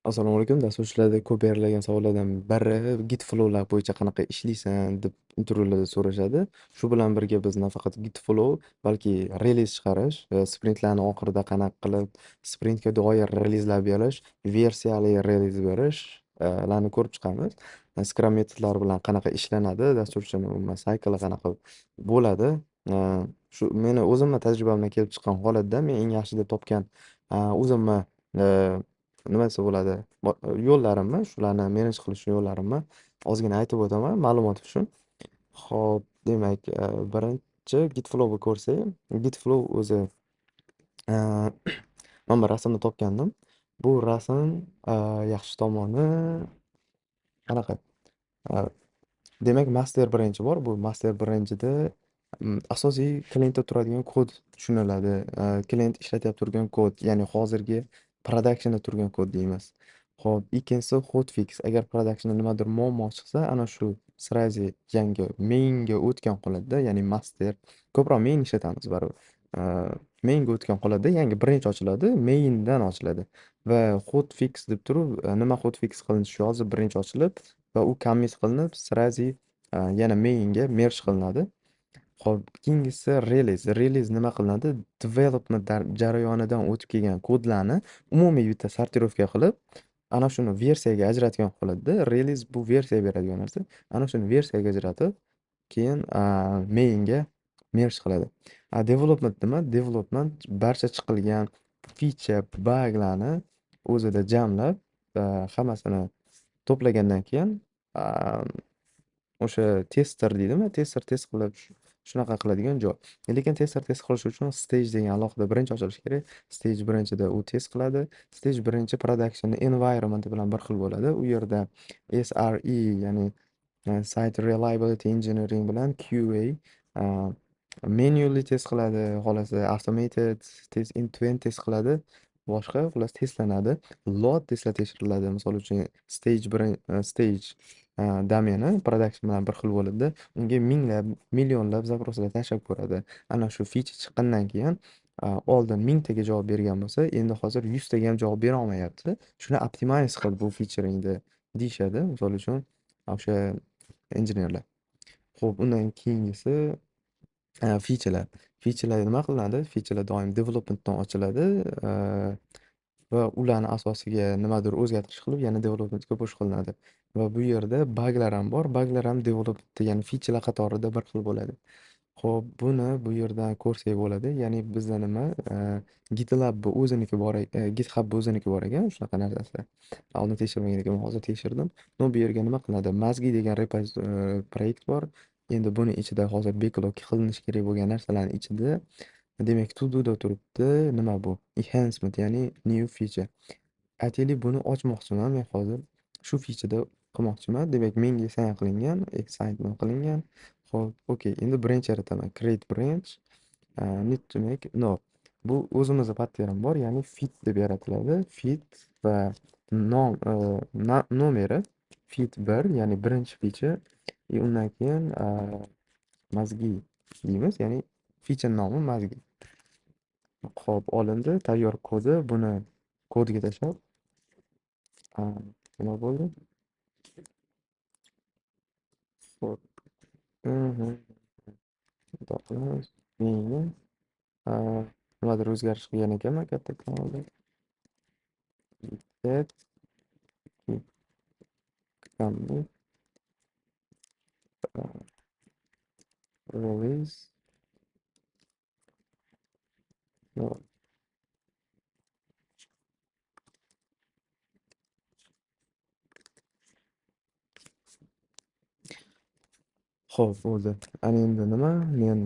Assalomu alaykum. Dasturchilarda ko'p beriladigan savollardan biri Git flowlar bo'yicha qanaqa ishlaysan deb intervyularda so'rashadi. Shu bilan birga biz nafaqat Git flow, balki release chiqarish, sprintlarni oxirida qanaqa qilib sprintga doir relizlar berish, versiyali reliz berish larni ko'rib chiqamiz. Scrum metodlari bilan qanaqa ishlanadi, dasturchini umuman cycle qanaqa bo'ladi. Shu meni o'zimni tajribamdan kelib chiqqan holatda men eng yaxshi deb topgan o'zimni nima desa bo'ladi, yo'llarimni, shularni manage qilish yo'llarimni ozgina aytib o'taman ma'lumot uchun. Xo'p, demak, birinchi Git flowni ko'rsak, Git flow o'zi mana bu rasmni topgandim. Bu rasm yaxshi tomoni qanaqa? Demak, master branch bor. Bu master branchida asosiy klientda turadigan kod tushuniladi. Klient ishlatyapti turgan kod, ya'ni hozirgi productionda turgan kod deymiz. Xo'p, ikkinchisi hotfix. Agar productionda nimadir muammo chiqsa, ana shu srazi yangi mainga o'tgan holatda, ya'ni master ko'proq main ishlatamiz baribir. Mainga o'tgan holatda yangi branch ochiladi, maindan ochiladi va hotfix deb turib, nima hotfix qilinishi yozib branch ochilib va u commit qilinib, srazi yana mainga merge qilinadi. Xo'p, keyingisi release. Release nima qilinadi? Development jarayonidan o'tib kelgan kodlarni umumiy bitta sortirovka qilib, ana shuni versiyaga ajratgan holatda release bu versiya beradigan narsa. Ana shuni versiyaga ajratib, keyin mainga merge qiladi. Development nima? Development barcha chiqilgan feature, buglarni o'zida jamlab, hammasini to'plagandan keyin o'sha tester deydimi? Tester test qilib shunaqa qiladigan joy. Lekin tester test qilish uchun stage degan alohida birinchi ochilishi kerak. Stage birinchida u test qiladi. Stage birinchi production environment bilan bir xil bo'ladi. U yerda SRE, ya'ni Site Reliability Engineering bilan QA manually test qiladi, xohlasa automated test, end-to-end test qiladi. Boshqa, xullas testlanadi. Load testlar tekshiriladi. Misol uchun stage stage domeni production bilan bir xil bo'ladi. Unga minglab, millionlab zaproslar tashlab ko'radi. Ana shu feature chiqqandan keyin oldin mingtaga javob bergan bo'lsa, endi hozir 100 taga ham javob bera olmayapti. Shuni optimize qil bu featuringni deyishadi. Misol uchun o'sha injenerlar. Xo'p, undan keyingisi featurelar. Featurelar nima qilinadi? Featurelar doim developmentdan ochiladi va ularni asosiga nimadir o'zgartirish qilib, yana developmentga push qilinadi. Va bu yerda buglar ham bor. Buglar ham development, ya'ni featurelar qatorida bir xil bo'ladi. Xo'p, buni bu yerdan ko'rsak bo'ladi. Ya'ni bizda nima, GitLab o'ziniki bor, GitHub o'ziniki bor ekan, shunaqa narsasi. Oldin tekshirmagan ekanman, hozir tekshirdim. No, bu yerga nima qilinadi? Mazgi degan proyekt bor. Endi buni ichida hozir backlog qilinishi kerak bo'lgan narsalarning ichida, demak, to do da turibdi. Nima bu? Enhancement, ya'ni new feature. Aytaylik, buni ochmoqchiman men hozir. Shu featureda qilmoqchiman. Demak, menga assign qilingan, assignment qilingan. Xo'p, okey. Endi branch yarataman. Create branch. Need to make no. Bu o'zimizda pattern bor, ya'ni feat deb yaratiladi. Feat va nomeri feat 1, ya'ni birinchi feature. Undan keyin mazgi deymiz, ya'ni feature nomi mazgi. Xo'p, olindi tayyor kodi, buni kodga tashlab, nima bo'ldi? Xo'p. Bundoq qilamiz. Menga nimadir o'zgarish qilgan ekanman katta kanalda. Git commit release no. Xo'p, bo'ldi. Ana endi nima? Men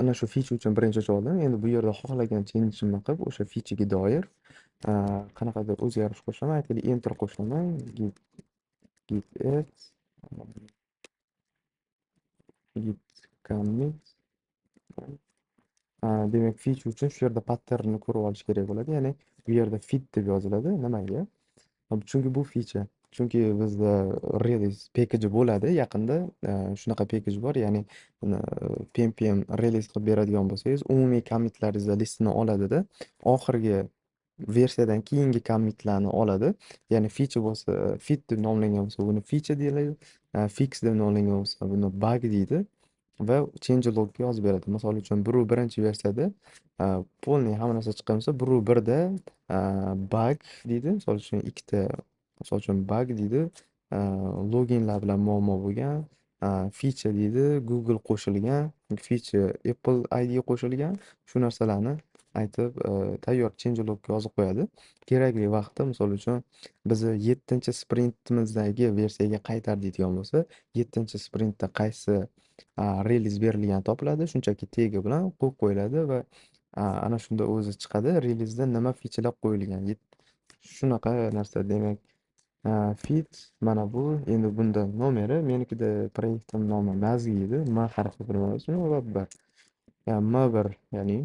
ana shu feature uchun birinchi ochib oldim. Endi bu yerda xohlagan change'imni qilib, o'sha feature'ga doir qanaqadir o'zgarish qo'shaman. Aytaylik, enter qo'shaman. Git add, git commit. Demak, feature uchun shu yerda patternni ko'rib olish kerak bo'ladi. Ya'ni bu yerda feat deb yoziladi. Nimaga? Chunki bu feature. Chunki bizda release package bo'ladi yaqinda, shunaqa package bor, ya'ni PNPM release qilib beradigan bo'lsangiz, umumiy commitlaringizni listini oladida, oxirgi Versiyadan keyingi commitlarni oladi. Ya'ni feature bo'lsa, feat deb nomlangan bo'lsa, buni feature deyiladi. Fix deb nomlangan bo'lsa, buni bug deydi va changelogga yozib beradi. Misol uchun 1.1 versiyada полный hamma narsa chiqqan bo'lsa, 1.1 da bug deydi. Misol uchun ikkita, misol uchun bug deydi. Loginlar bilan muammo bo'lgan, feature deydi, Google qo'shilgan, feature Apple ID qo'shilgan. Shu narsalarni aytib, tayyor changelogga yozib qo'yadi. Kerakli vaqtda, misol uchun, bizni 7-sprintimizdagi versiyaga qaytar deydigan bo'lsa, 7-sprintda qaysi release berilgani topiladi, shunchaki tegi bilan qo'yib qo'yiladi va ana shunda o'zi chiqadi, releaseda nima featurelar qo'yilgan. Shunaqa narsa. Demak, feat mana bu, endi bunda nomeri, menikida proyektim nomi Mazgi edi. M harfi bilan va 1. M1, ya'ni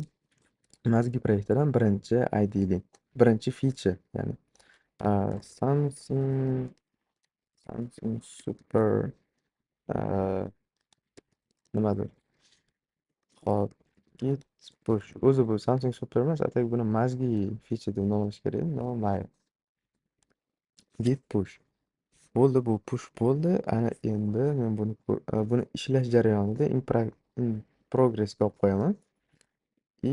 Mazgi proyektidan birinchi IDli, birinchi feature, ya'ni something super nimadir. Xo'p, git push. O'zi bu something super emas, atak buni Mazgi feature deb nomlash kerak. No, mayli. Git push. Bo'ldi, bu push bo'ldi. Ana endi men buni ishlash jarayonida in progressga olib qo'yaman.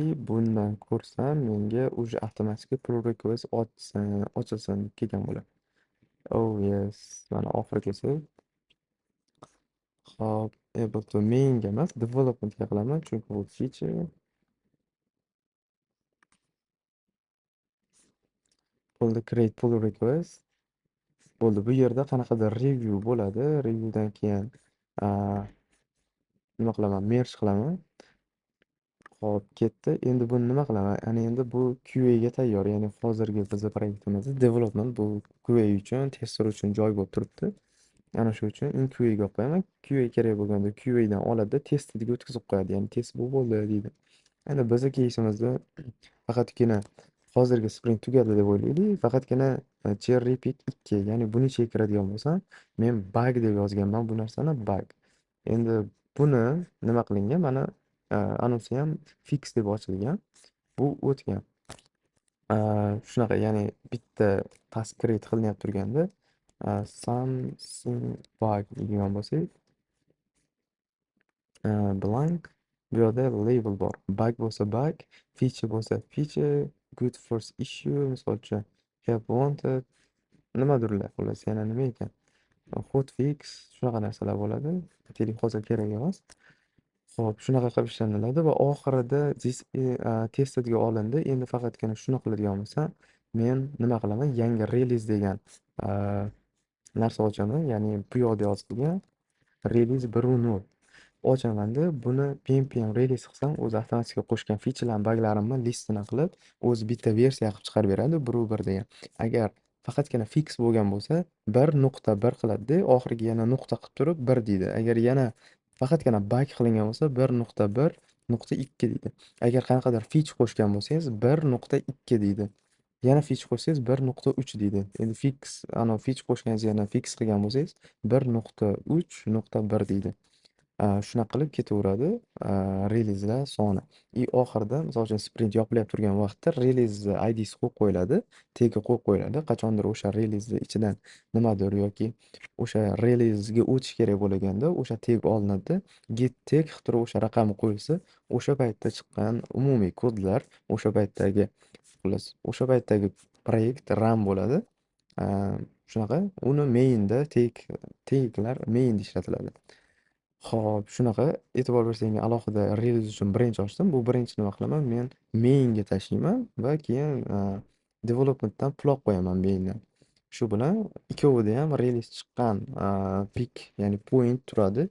И bundan ko'rsam, menga уже avtomatik pull request ochsin, ochilsin deb kelgan bo'ladi. Oh yes, mana oxirgisi. Xo'p, able to mainga emas, developmentga qilaman, chunki bu feature. Bo'ldi, create pull request. Bo'ldi, bu yerda qanaqadir review bo'ladi. Reviewdan keyin nima qilaman? Merge qilaman. Xo'p, ketdi. Endi buni nima qilaman? Ana endi bu QA ga tayyor. Ya'ni hozirgi bizni proyektimizda development bu QA uchun, tester uchun joy bo'lib turibdi. Ana shu uchun in QA ga olib qo'yaman. QA kerak bo'lganda QA dan oladi, testga o'tkazib qo'yadi. Ya'ni test bu bo'ldi deydi. Endi bizni keysimizda faqatgina hozirgi sprint tugadi deb o'ylaylik. Faqatgina cherry pick 2, ya'ni buni ichiga kiradigan bo'lsam, men bug deb yozganman bu narsani, bug. Endi buni nima qilingan? Mana anusi ham fix deb ochilgan. Bu o'tgan. Shunaqa, ya'ni bitta task create qilinyapti turganda, something bug degan bo'lsak, blank, bu yoqda label bor. Bug bo'lsa bug, feature bo'lsa feature, good first issue, misol uchun help wanted, nimadirlar, xullas yana nima ekan? Hotfix, shunaqa narsalar bo'ladi. Aytaylik, hozir kerak emas. Xo'p, shunaqa qilib ishlaniladi va oxirida this testedga olindi. Endi faqatgina shuni qiladigan bo'lsam, men nima qilaman? Yangi release degan narsa ochaman, ya'ni bu yoqda yozilgan release 1.0 ochamanda, buni npm release qilsam, o'zi avtomatik qo'shgan featurelar, buglarimni listini qilib, o'zi bitta versiya qilib chiqarib beradi, 1.1 degan. Agar faqatgina fix bo'lgan bo'lsa, 1.1 qiladida, oxiriga yana nuqta qilib turib 1 deydi. Agar yana faqatgina bug qilingan bo'lsa, 1.1.2 deydi. Agar qanaqadir feature qo'shgan bo'lsangiz, 1.2 deydi. Yana feature qo'shsangiz, 1.3 deydi. Endi fix, ana feature qo'shganingiz, yana fix qilgan bo'lsangiz, 1.3.1 deydi. Shunaqa qilib ketaveradi releaselar soni. И oxirida, misol uchun, sprint yopilyapti turgan vaqtda release IDsi qo'yib qo'yiladi, tegi qo'yib qo'yiladi. Qachondir o'sha release ichidan nimadir yoki o'sha releasega o'tish kerak bo'lganda, o'sha tag olinadi, git tag qilib turib o'sha raqami qo'yilsa, o'sha paytda chiqqan umumiy kodlar, o'sha paytdagi, xullas, o'sha paytdagi proyekt run bo'ladi. Shunaqa uni mainda taglar mainda ishlatiladi. Xo'p, shunaqa e'tibor bersang, men alohida release uchun branch ochdim. Bu branchni nima qilaman? Men mainga tashlayman va keyin developmentdan pul olib qo'yaman maindan. Shu bilan ikkovida ham release chiqqan pick, ya'ni point turadi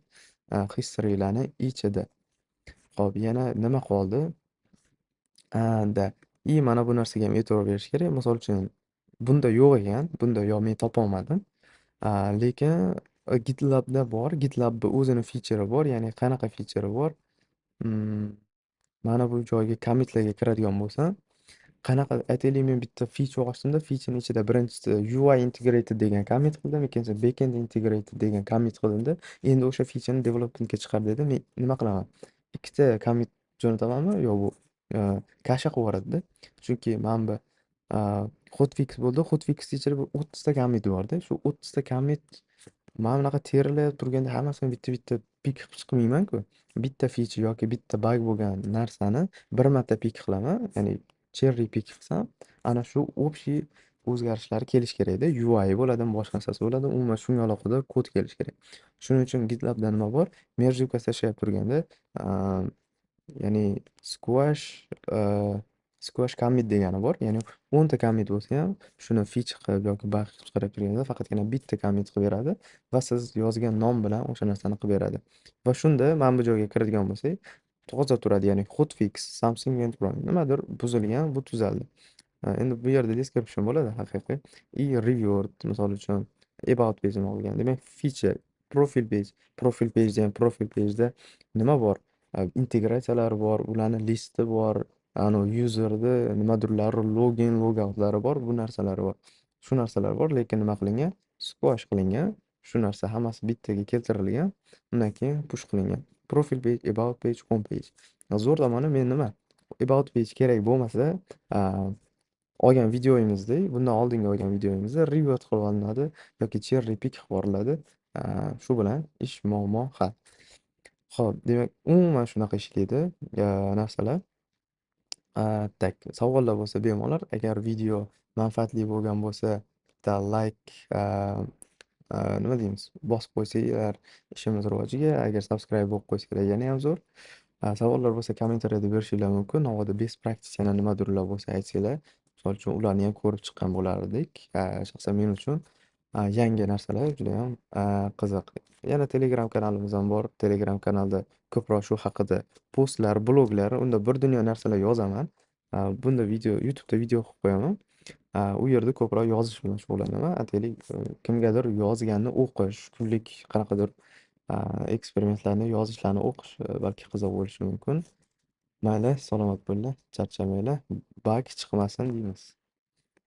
historylarni ichida. Xo'p, yana nima qoldi? Da. И mana bu narsaga ham e'tibor berish kerak. Misol uchun, bunda yo'q ekan, bunda yo'q, men topolmadim. Lekin GitLabda bor. GitLabni o'zini featurei bor, ya'ni qanaqa featurei bor? Mana bu joyga commitlarga kiradigan bo'lsam, qanaqa, aytaylik, men bitta feature ochdimda, featurening ichida birinchisi UI integrated degan commit qildim, ikkinchisi backend integrated degan commit qildimda, endi o'sha featureni developmentga chiqar dedi. Men nima qilaman? Ikkita commit jo'natamanmi? Yo'q, bu kasha qilib yuboradida. Chunki mana bu Hotfix bo'ldi. Hotfixni ichida bir 30 ta commit borda. Shu 30 ta commit mana bunaqa terilib turganda hammasini bitta-bitta pick qilib chiqmayman-ku. Bitta feature yoki bitta bug bo'lgan narsani bir marta pick qilaman, ya'ni cherry pick qilsam, ana shu общий o'zgarishlar kelishi kerakda. UI bo'ladimi, boshqa narsasi bo'ladimi, umuman shunga aloqador kod kelishi kerak. Shuning uchun GitLabda nima bor? Merge request tashlayib turganda, ya'ni squash commit degani bor. Ya'ni 10 ta commit bo'lsa ham, shuni feature qilib yoki bug qilib chiqarib turganda faqatgina bitta commit qilib beradi va siz yozgan nom bilan o'sha narsani qilib beradi. Va shunda mana bu joyga kiradigan bo'lsak, toza turadi, ya'ni hotfix something went wrong, nimadir buzilgan, bu tuzaldi. Endi bu yerda description bo'ladi haqiqiy и revert, misol uchun, about page ni olgan. Demak, feature, profile page, profile page ham, profile pageda nima bor? Integratsiyalar bor, ularni listi bor, anavi userni nimadirlari, login, logoutlari bor, bu narsalari bor. Shu narsalar bor, lekin nima qilingan? Squash qilingan. Shu narsa hammasi bittaga keltirilgan. Undan keyin push qilingan. Profile page, about page, home page. Zo'r tomoni men nima? About page kerak bo'lmasa, olgan videoyimizdek, bundan oldingi olgan videoyimizda revert qilib olinadi yoki cherry pick qilib yuboriladi. Shu bilan ish, muammo hal. Xo'p, demak, umuman shunaqa ishlaydi narsalar. Так, savollar bo'lsa bemalol. Agar video manfaatli bo'lgan bo'lsa, bitta like, nima deymiz, bosib qo'ysanglar ishimiz rivojiga, agar subscribe bo'lib qo'ysanglar yanayam zo'r. Savollar bo'lsa kommentariyada berishinglar mumkin. Navoda best practice yana nimadirlar bo'lsa aytsanglar, misol uchun, ularni ham ko'rib chiqqan bo'lardik. Shaxsan men uchun yangi narsalar judayam qiziq. Yana Telegram kanalimiz ham bor. Telegram kanalda ko'proq shu haqida postlar, bloglar, unda bir dunyo narsalar yozaman. Bunda video, YouTube'da video qilib qo'yaman. U yerda ko'proq yozish bilan shug'ullanaman. Aytaylik, kimgadir yozganini o'qish, kunlik qanaqadir eksperimentlarni yozishlarni o'qish balki qiziq bo'lishi mumkin. Mayli, salomat bo'linglar, charchamanglar, bug chiqmasin deymiz.